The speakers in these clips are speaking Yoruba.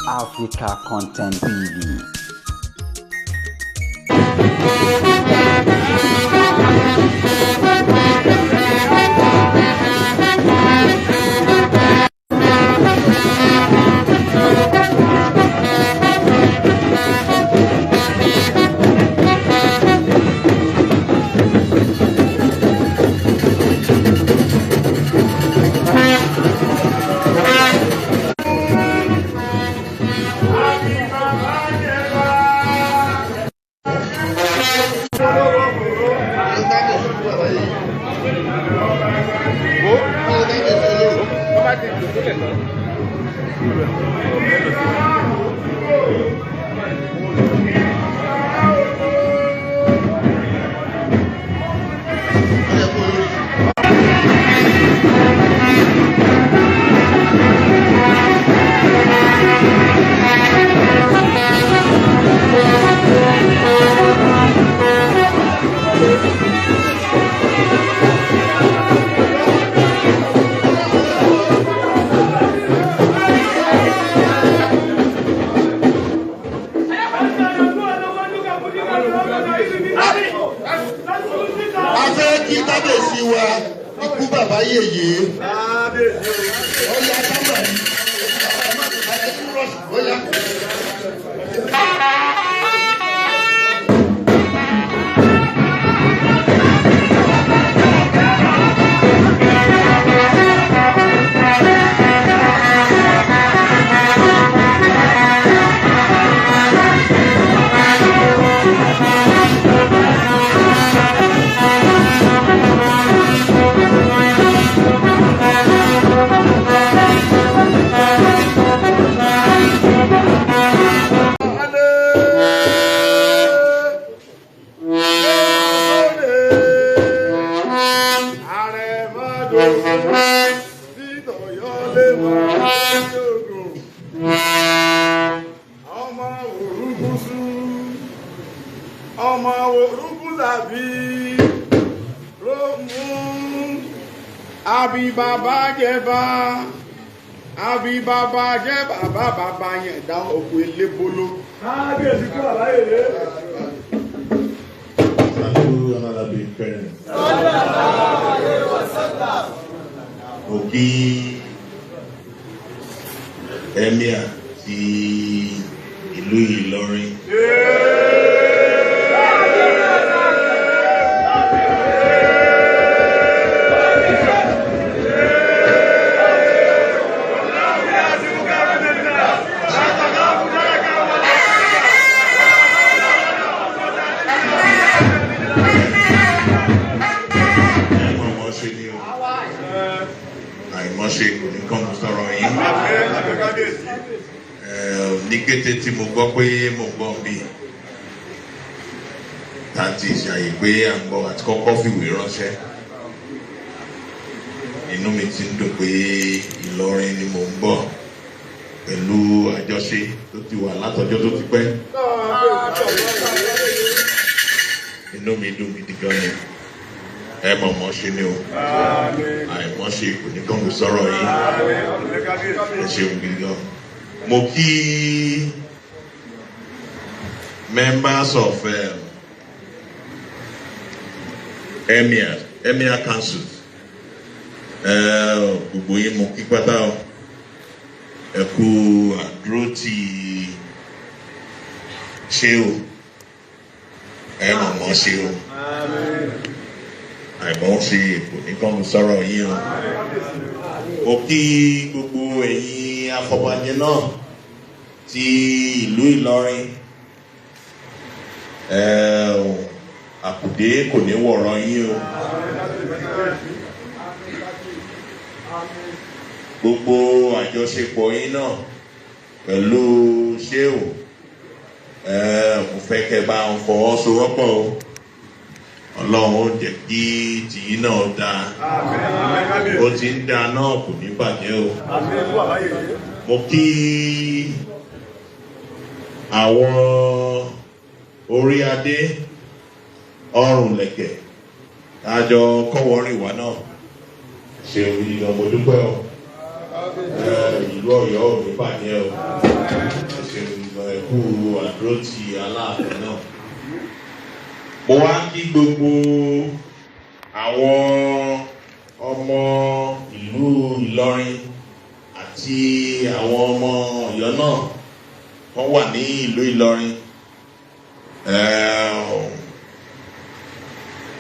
Africa Content TV. A fẹ́ kí kábíyèsí wa ikú bàbá yèyé. Ọya sábà yìí. Ọya. Ọmọ orúkú làbí ló mú àbí bàbá jẹba, àbí bàbá jẹ bàbá, bàbá yẹn dá òkú elébolo. Kábíyèsí kú bàbá yèyé. Sallu ala Nabi Karim. Mo kí Emir ti ìlú Ìlọrin. Ẹ̀mọ̀ ọmọ ṣe ni o. Àìmọ́ṣe kò ní kàn sọ̀rọ̀ yín. Ní kété tí mo gbọ́ pé mo gbọ́ bí tàǹtí ṣàyè pé à ń bọ̀ àti kọ́kọ́ fìwé ránṣẹ́. Inú mi ti ń dùn pé Ìlọrin ni mò ń bọ̀ pẹ̀lú àjọṣe tó ti wà látọjọ́ tó ti pẹ́. Inú mi dùn gidi gan ni. Ẹ mọ̀ mọ́ ṣe ni o. Àìmọ́ṣe kò ní kàn sọ̀rọ̀ yín. Ẹ ṣeun gidi gan. Mo kí members of Emir Council. Gbogbo yín mo kí pátá o. Ẹ kú àdúró tí ṣé o. Ẹ mọ̀ mọ́ ṣe o. Àìmọ́ ṣe kò ní kàn sọ̀rọ̀ yín o. Mo kí gbogbo ẹ̀yin afọbajẹ náà ti ìlú Ìlọrin. Àkùdé kò ní wọ̀rọ̀ yín o. Gbogbo àjọṣepọ̀ yín náà pẹ̀lú ṣéò, mo fẹ́ kẹ́ bá ń fọwọ́sowọ́pọ̀ o. Ọlọ́run ó jẹ́ kí tìyín náà dáa. Ó ti ń dáa náà, kò ní bàjẹ́ o. Mo kí àwọn orí adé ọrùn lẹ̀kẹ̀ tájọ kọ́wọ́rìn wá náà. Ṣé orí gan, mo dúpẹ́ o. Ìlú Ọ̀yọ́ ò ní bàjẹ́ o. Ẹ ṣeun ẹ kú àdúrótì Aláàfin náà. Mo wá kí gbogbo àwọn ọmọ ìlú Ìlọrin àti àwọn ọmọ Ọ̀yọ́ náà wọ́n wà ní ìlú Ìlọrin.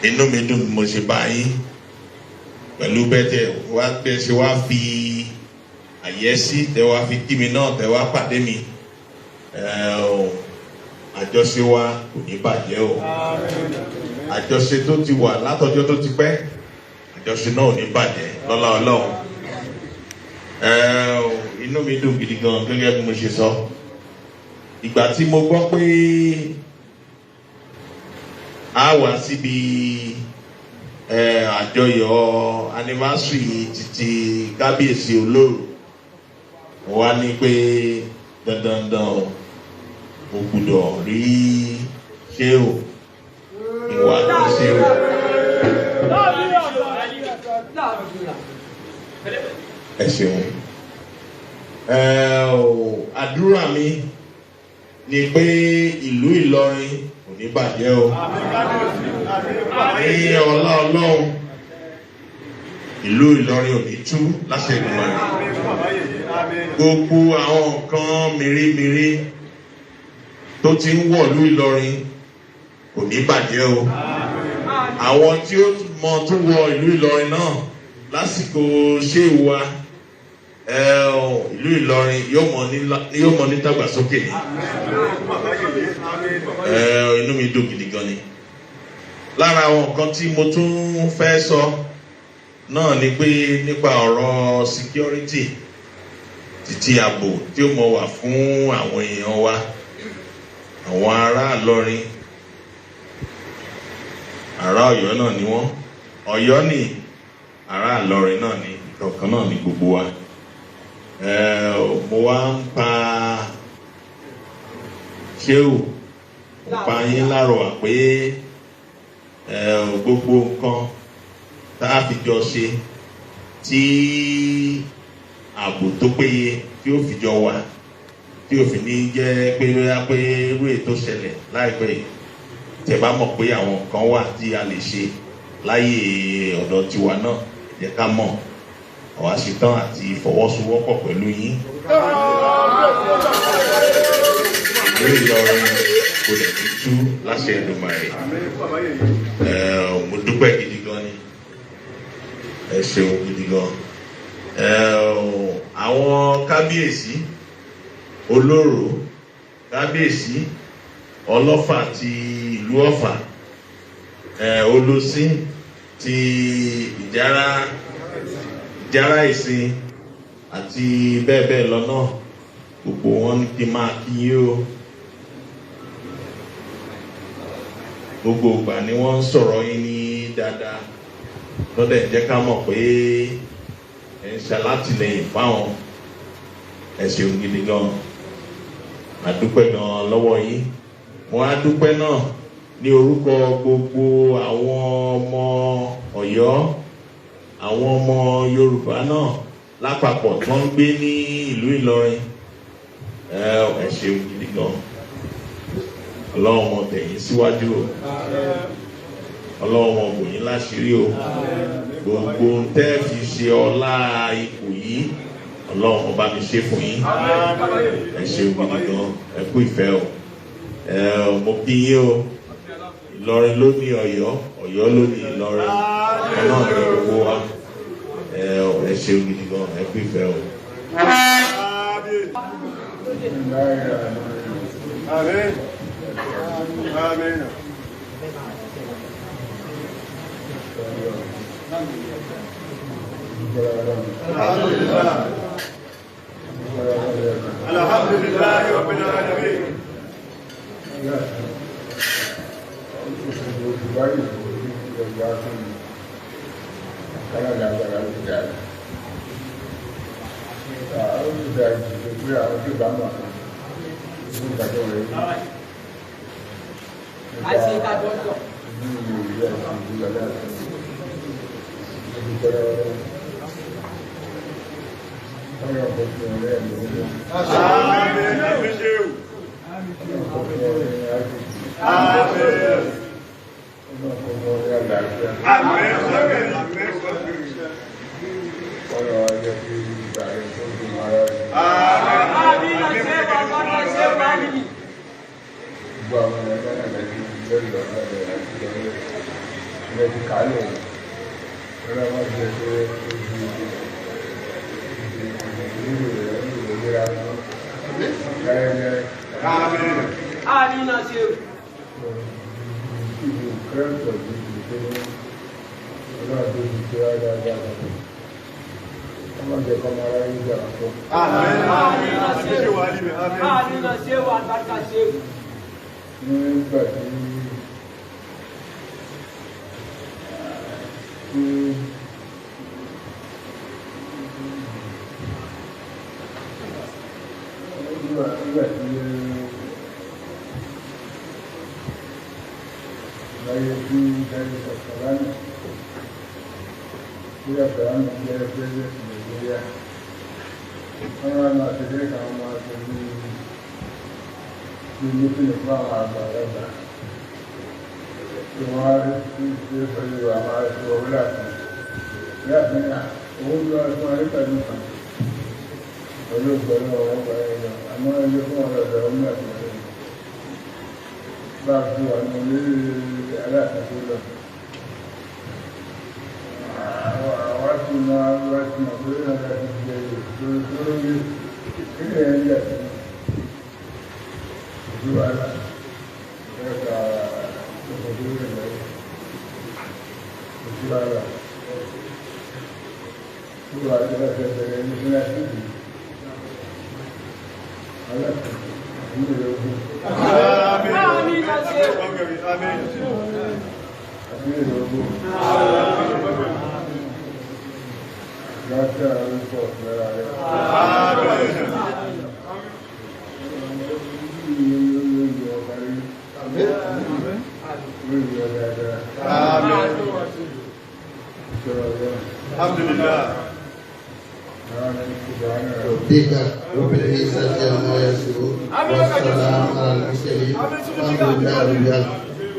Inú mi dùn bí mo ṣe bá yín pẹ̀lú bẹ́tẹ̀ wá tẹ́ ṣe wá fi àyẹ́sí tẹ́ wá fi kí mi náà tẹ́ wá pàdé mi. Àjọṣe wa kò ní bàjẹ́ o. Àjọṣe tó ti wà látọjọ́ tó ti pẹ́, àjọṣe náà ò ní bàjẹ́ lọ́lá Ọlọ́run. Inú mi dùn gidi gan gẹ́gẹ́ bí mo ṣe sọ. Ìgbà tí mo gbọ́ pé a wá síbi àjọyọ̀ anniversary títí kábíyèsí Olóòrù, mo wá ní pé dandandan o, mo gbọ́dọ̀ rí Ṣéhù, ìwà ní Ṣéhù. Ẹ ṣeun. Àdúrà mi ni pé ìlú Ìlọrin kò ní bàjẹ́ o. Ní ọlá Ọlọ́run, ìlú Ìlọrin ò ní tú láṣẹ Èdùmàrè. Gbogbo àwọn nǹkan mèremère tó ti ń wọ̀lú Ìlọrin kò ní bàjẹ́ o. Àwọn tí ó mọ tún wọ ìlú Ìlọrin náà lásìkò Ṣéhù wa, ìlú Ìlọrin yóò mọ ní dàgbàsókè ni. Inú mi dùn gidi gan ni. Lára àwọn nǹkan tí mo tún fẹ́ sọ náà ni pé nípa ọ̀rọ̀ security títí ààbò tí ó mọ wà fún àwọn èèyàn wa, àwọn ará Ìlọrin, ará Ọ̀yọ́ náà ni wọ́n. Ọ̀yọ́ ni ará Ìlọrin náà ni, ìkọ̀ọ̀kan náà ni gbogbo wa. Mo wá ń pa Ṣéhù, mo pa yín lárọ̀wà pé gbogbo nǹkan tá a fi jọ ṣe tí ààbò tó péye tí ó fi jọ wà, tí ó fi ní jẹ́ pé bóyá pé irú ètò ṣẹlẹ̀ láìpẹ́ yìí, tẹ́ bá mọ̀ pé àwọn nǹkan wà tí a lè ṣe láyé ọ̀dọ̀ tiwa náà, jẹ́ ká mọ̀. Àwa ṣetán àti fọwọ́sowọ́pọ̀ pẹ̀lú yín. Ìlú Ìlọrin kò lè ní tú láṣẹ Èdùmàrè. Mo dúpẹ́ gidi gan ni. Ẹ ṣeun gidi gan. Àwọn kábíyèsí Olóró, kábíyèsí Ọlọ́fà ti ìlú Ọ̀fà, Olósín ti Ìjàrá Ìsìn àti bẹ́ẹ̀ bẹ́ẹ̀ lọ náà, gbogbo wọn ní kí n máa kí yín o. Gbogbo ìgbà ni wọ́n ń sọ̀rọ̀ yín ní dáadáa, lọ́dẹ̀ jẹ́ ká mọ̀ pé ẹ̀ ń ṣalátìlẹ́yìn fáwọn. Ẹ ṣeun gidi gan. A dúpẹ́ gan lọ́wọ́ yín. Mo á dúpẹ́ náà ní orúkọ gbogbo àwọn ọmọ Ọ̀yọ́, àwọn ọmọ Yorùbá náà lápapọ̀ tó ń gbé ní ìlú Ìlọrin. Ẹ ṣeun gidi gan. Ọlọ́run mọ tẹ̀yìn síwájú o. Ọlọ́run mọ bò yín láṣìírí o. Gbogbo tẹ́ fi ṣe ọlá ipò yìí, Ọlọ́run bá mi ṣe fún yín. Ẹ ṣeun gidi gan. Ẹ kú ìfẹ́ o. Mo kí yín o. Ìlọrin ló ní Ọ̀yọ́, Ọ̀yọ́ ló ní Ìlọrin. Ọlọ́run ní gbogbo wa. Ẹ ṣeun gidi gan. Ẹ kú ìfẹ́ o. Àmín. Àmín. Alhamdulillah. Alhamdulillah Rabbil alamin.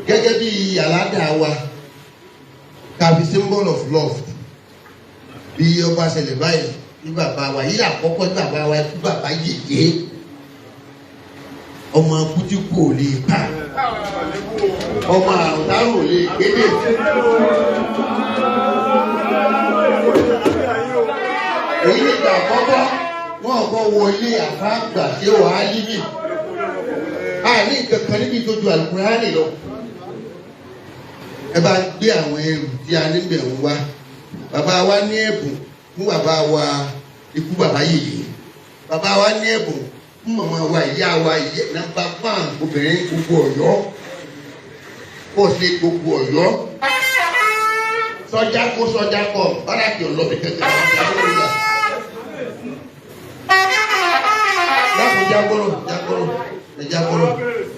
Gẹ́gẹ́ bí aládàá wa kàbí symbol of love bí ọba ṣẹlẹ̀ báyìí ní bàbá wa yìí àkọ́kọ́ ní bàbá wa kú bàbá yèyé ọmọ kútíkù ò lè pa ọmọ àrùntárò ò lè gbédè. Èyí nígbà àkọ́kọ́ wọn kọ́ wọlé àfáàgbà ṣé wàá líbì àní kankan níbi tó ju àlùkùránì lọ. Ẹ bá gbé àwọn ẹrù tí a níbẹ̀ ń wá. Bàbá wa ní ẹ̀bùn fún bàbá wa ikú bàbá yèyé. Bàbá wa ní ẹ̀bùn fún màmá wa ìyá wa ìyá nàmbà fáàn obìnrin gbogbo Ọ̀yọ́. Pọ̀sẹ̀ gbogbo Ọ̀yọ́. Sọjá kó sọjá kọ báràkì ọlọ́bì kankan láti jágbọ́rọ̀ jágbọ́rọ̀ jágbọ́rọ̀.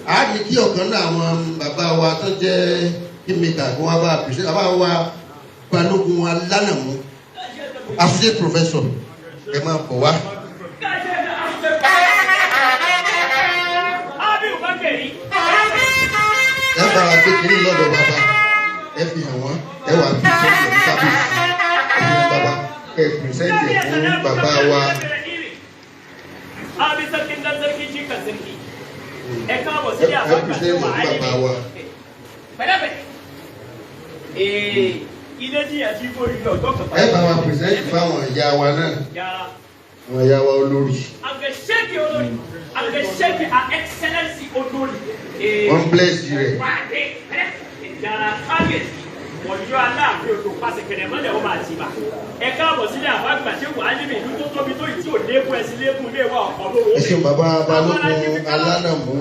A ní kí ọ̀kan náà àwọn bàbá wa tó jẹ́ kímíkà kó wá bá pèsè bàbá wa Balógun Alánàmú associate professor ẹ máa bọ̀ wá. Ẹ bára kékeré lọ́dọ̀ bàbá ẹ fi hàn wọ́n ẹ wà pèsè ẹ̀ kábíyèsí ẹ fi bàbá ẹ pèsè ẹ̀ fún bàbá wa. Ẹ pèsè ẹ̀ fún bàbá wa. Ẹ bá wa pèsè fáwọn ìyá wa náà àwọn ìyá wa olórí. Wọ́n bless rẹ̀. Ọ̀yọ́ Aláàfin odò pàṣẹkẹrẹ mọ́lẹ̀ ó máa ti bà. Ẹ káàbọ̀ sílẹ̀ àbágbà ṣé wàá níbi ìlú tó tóbi tó ìtí ò lékún ẹsìn lékún ilé wa ọ̀pọ̀ lówó. Ẹ ṣeun bàbá Balógun Alánàmú.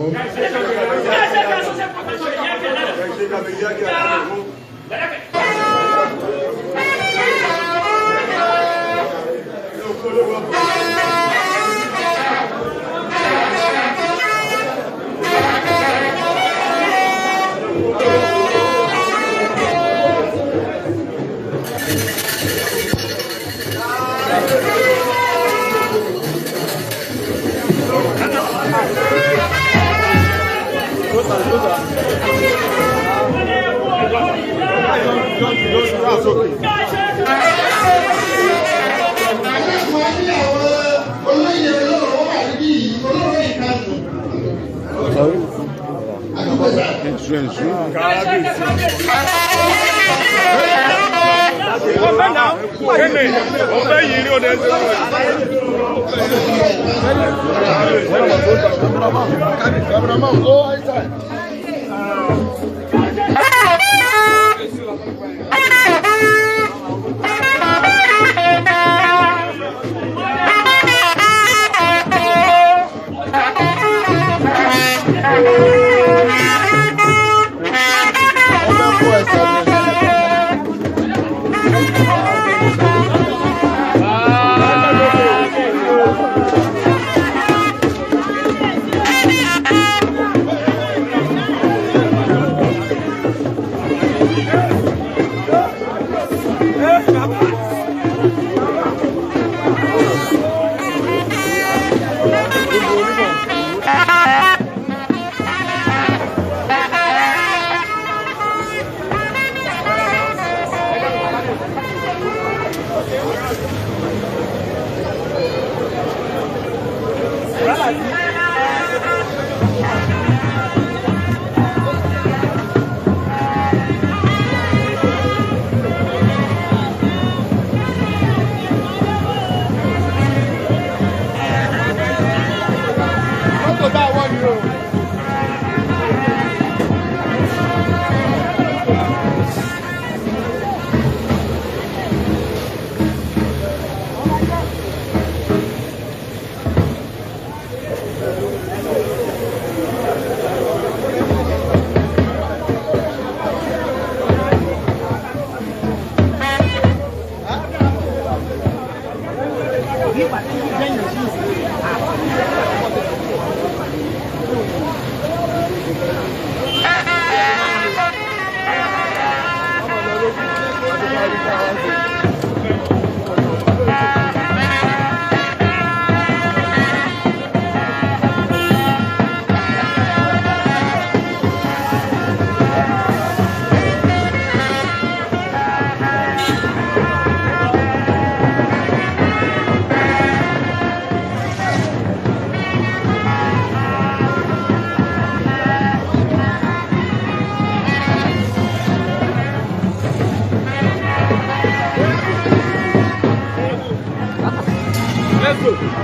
Let's go.